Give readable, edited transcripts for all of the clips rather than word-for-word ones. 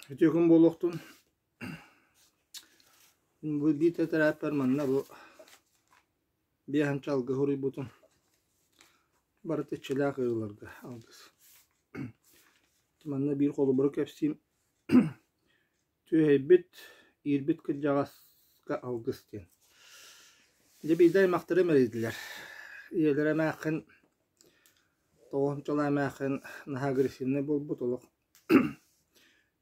Үтүө күн буолуохтун. Бу биир тэтэрээппэр манна бу биэһэнчэ алгыһы уруйбутум. Барыта иччилээх ыалларга алгыс. Манна биир холобуру кэпсиим. Түөһэйбит, иирбит кырдьаҕаска алгыс диэн. Дьэ биирдэ аймахтарым эрийдилэр. Ийэлэрэ эмээххин тоҕуһунчалаах эмээххин наһаа агрессивнай буолбут олох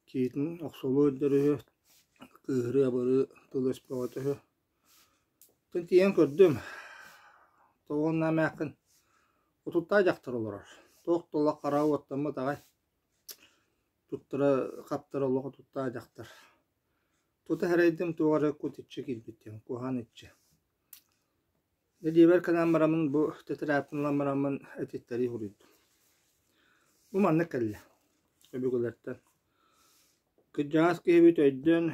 Киһитин охсулуу өйдөрүһү, кыыһырыы-абырыы тыл-өс бөҕөтө үһү. Оттон тиийэн көрдүм, тоҕо онно эмээххин утуттаах дьахтар олорор. Туох да олох хараҕа уоттаммыт аҕай, туттара хаптара олох утуттаах дьахтар. Тута сэрэйдим туох эрэ кут иччи киирбит диэн, куһаҕан иччи. Дьиэбэр кэлэн бараммын бу тэтэрээппин ылан бараммын этиттэрии суруйдум. Бу маннык кэллэ өбүгэлэртэн. Кырдьаҕас киһибит өйдөөн,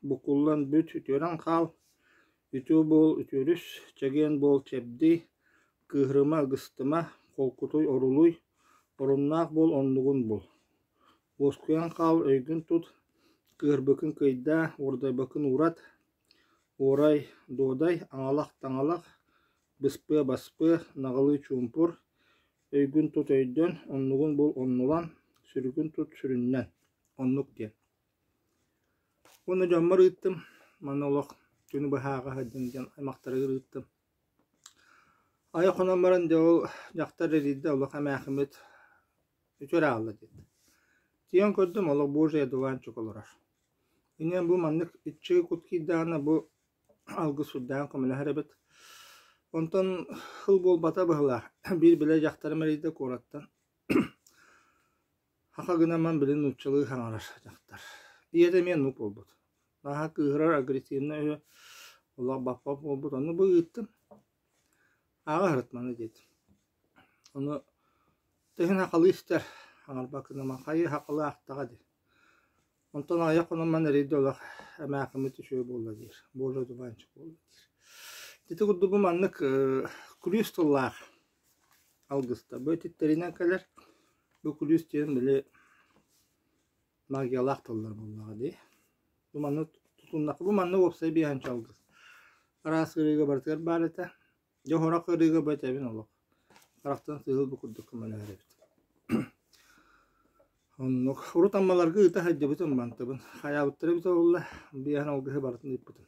буккуллан бүт үтүөрэн хаал, үтүө буол үтүөрүс, чэгиэн буол чэбдий, кыыһырыма ыгыстыма, холкутуй орулуй, оруннаах буол оннугун бул. Уоскуйан хаал өйгүн тут, кыыһырбыккын кыйдаа, уордайбаккын уурат, Уорай, дуодай, аҥалах-таҥалах, быспыа-баспыа, наҕылыы чуумпур, өйгүн тут өйдөн, оннугун бул оннулан, сүрүгүн тут сүрүннэн, оннук диэн. Уонна дьоммор ыыттым, манна олох күнү быһа ааҕа сылдьыҥ диэн аймахтарыгар ыыттым. Айа хонон баран дьэ ол дьахтар эрийдэ олох эмээхиммит үтүөр аалла диэт. Тиийэн көрдүм олох Божий одуванчик олорор. Инньэ бу маннык иччи кут киирдэҕинэ бу алгыс сүрдээҕин көмөлөһөр эбит. Онтон ыл буолбата быһыылаах. Биир билэ дьахтарым эрийдэ куораттан. Хаха гынан билин нууччалыы саҥарар дьахтар. Ийэтэ эмиэ оннук буолбут. Наһаа кыыһырар, агрессивнай үһү. Олох баппат буолбут. Ону бу ыыттым. Ааҕа сырытманы диэтим. Ону тыһын хахалыы истэр, хаҥарбаккына хайыы хахалыы аахтаҕа дии. Онтон аҕыйах хонон эрийдэ олох эмээхиммит үчүгэй буолла диир, Божий дуванчик буолла диир. Ити курдук бу маннык күлүүс тыллаах алгыста. Бу этиттэринэн кэлэр. Бу күлүүс диэн били магиялаах тыллар буоллаҕа дии. Бу маннык тутуннахха, бу маннык уопсай биэһэнчэ алгыс. Араас ыарыыга барытыгар баар этэ. Дьэ сорох ыарыыга бу этэбин олох. Харахтан сыһыл бу курдук көмөлөһөр эбит. Оннук. Урут Аммаларга ыыта сылдьыбытым мантыбын. Хайаабыттара эбитэ буолла, биэһэн алгыһы барытын ыыппытым.